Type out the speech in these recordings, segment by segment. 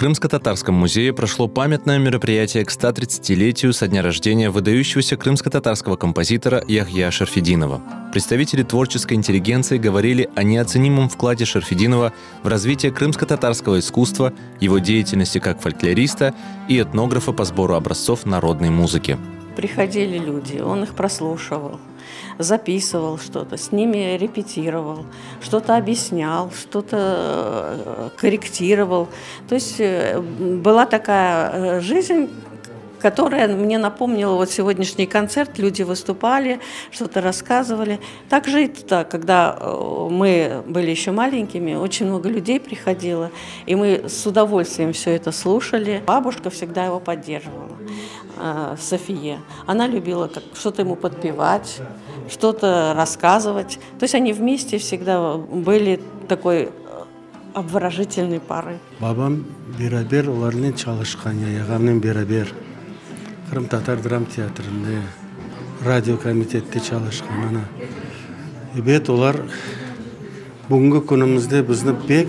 Крымско-Татарском музее прошло памятное мероприятие к 130-летию со дня рождения выдающегося крымско-татарского композитора Яхья Шерфединова. Представители творческой интеллигенции говорили о неоценимом вкладе Шерфединова в развитие крымско-татарского искусства, его деятельности как фольклориста и этнографа по сбору образцов народной музыки. Приходили люди, он их прослушивал, записывал что-то, с ними репетировал, что-то объяснял, что-то э, корректировал. То есть э, была такая э, жизнь, которая мне напомнила вот сегодняшний концерт. Люди выступали, что-то рассказывали. Также и туда, когда мы были еще маленькими, очень много людей приходило, и мы с удовольствием все это слушали. Бабушка всегда его поддерживала. София. Она любила как, что-то ему подпевать, что-то рассказывать. То есть они вместе всегда были такой обворожительной парой. Babam beraber olarnen çalışqan, Yaya ağamnen beraber Qırımtatar dram teatrinde, radiokomitette çalışqan. Ana, ebet, olar bugünki künümizde bizni pek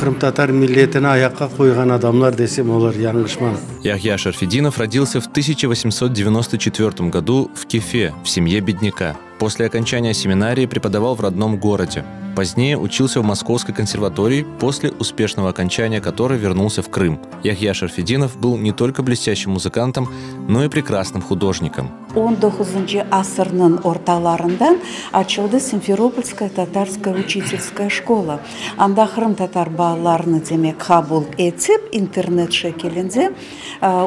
qırımtatar milletini ayaqqa qoyğan adamlar desem olur, yañlışmam. Яхья Шерфединов родился в 1894 году в Кефе, в семье бедняка. После окончания семинарии преподавал в родном городе. Позднее учился в Московской консерватории, после успешного окончания которой вернулся в Крым. Яхья Шерфединов был не только блестящим музыкантом, но и прекрасным художником. On doquzıncı asırnıñ ortalarından açıldı Simferopolskaya татарская учительская школа. Anda qırımtatar balalarını demek qabul etip internat şekilinde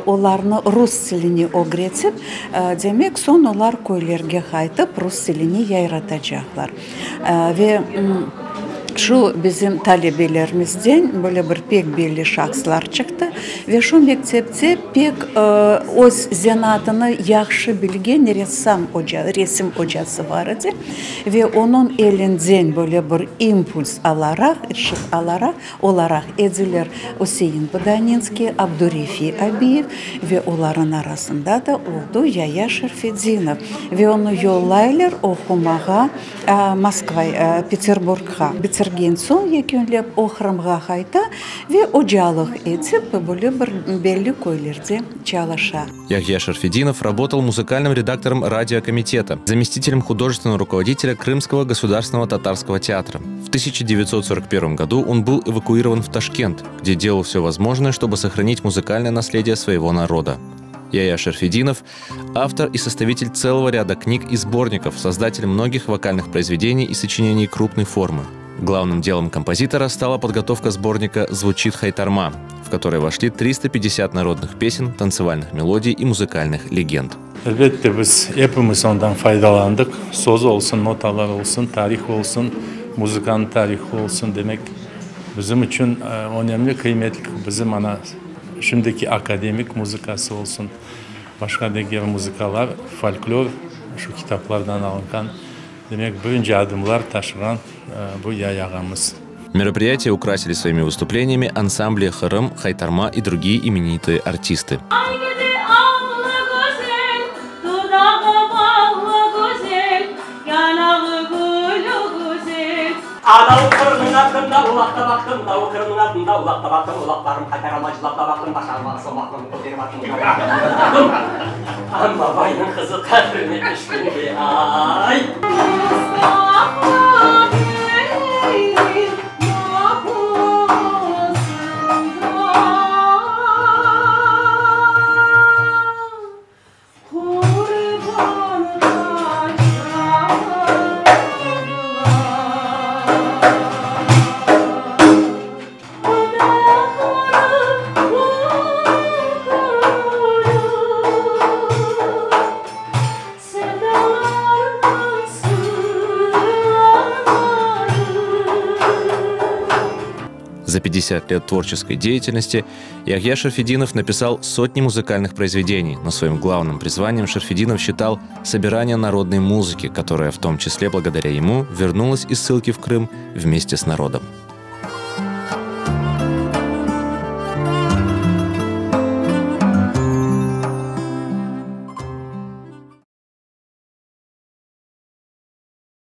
olarnı rus tiline ögretip, demek soñ olar köylerge qaytıp rus tilini yayratacaqlar. Ve şu bizim talebelerimizden böyle bir pek belli şahıslar çıqtı ve şu mektepte pek öz zenaatını yahşı bilgen ressam oca, resim ocası bar edi ve onıñ elinden böyle bir impuls alaraq, ışıq alaraq, olaraq ediler Üsein Bodaninskiy, Abdurefi Abiyev ve olarnıñ arasında da oldı Yaya Şerfedinov. Ve onı yollaylar oqumağa Moskva, Peterburgğa. Bitirgen soñ yekünlep o Qırımğa qayta ve ocalıq etip böyle bir belli köylerde çalışa. Яхья Шерфединов работал музыкальным редактором радиокомитета, заместителем художественного руководителя Крымского государственного татарского театра. В 1941 году он был эвакуирован в Ташкент, где делал все возможное, чтобы сохранить музыкальное наследие своего народа. Яя Шерфединов – автор и составитель целого ряда книг и сборников, создатель многих вокальных произведений и сочинений крупной формы. Главным делом композитора стала подготовка сборника «Звучит Хайтарма», в который вошли 350 народных песен, танцевальных мелодий и музыкальных легенд. Elbette biz epimiz ondan faydalandıq. Söz olsun, notalar olsun, tarih olsun, muzıkanıñ tarihı olsun. Demek, bizim içün önemli, qıymetli bizim ana şimdiki akademik muzıkası olsun, başqa diger muzıkalar, folklor şu kitaplardan alınğan. Demek, birinci adımlar taşığan bu Yaya ağamız. Мероприятие украсили своими выступлениями ансамбли «Qırım», «Хайтарма» и другие именитые артисты. Allı güzel, dudağı ballı güzel, yanağı gülü güzel. Anav Qırımnıñ artında ulaqta baqtım, Tav Qırımnıñ artında ulaqta baqtım, ulaqlarım qaytaralmay cılap da baqtım, başarmalı somaqnıñ köterip attım, Amma baynıñ qızı qabrine tüşkende, ay. Mustafa Bey'in yapısında Qurban qaçırdılar. Dudaqları gül Sevdalarnıñ sıraları. За 50 лет творческой деятельности Яхья Шерфединов написал сотни музыкальных произведений, но своим главным призванием Шерфединов считал собирание народной музыки, которая в том числе благодаря ему вернулась из ссылки в Крым вместе с народом.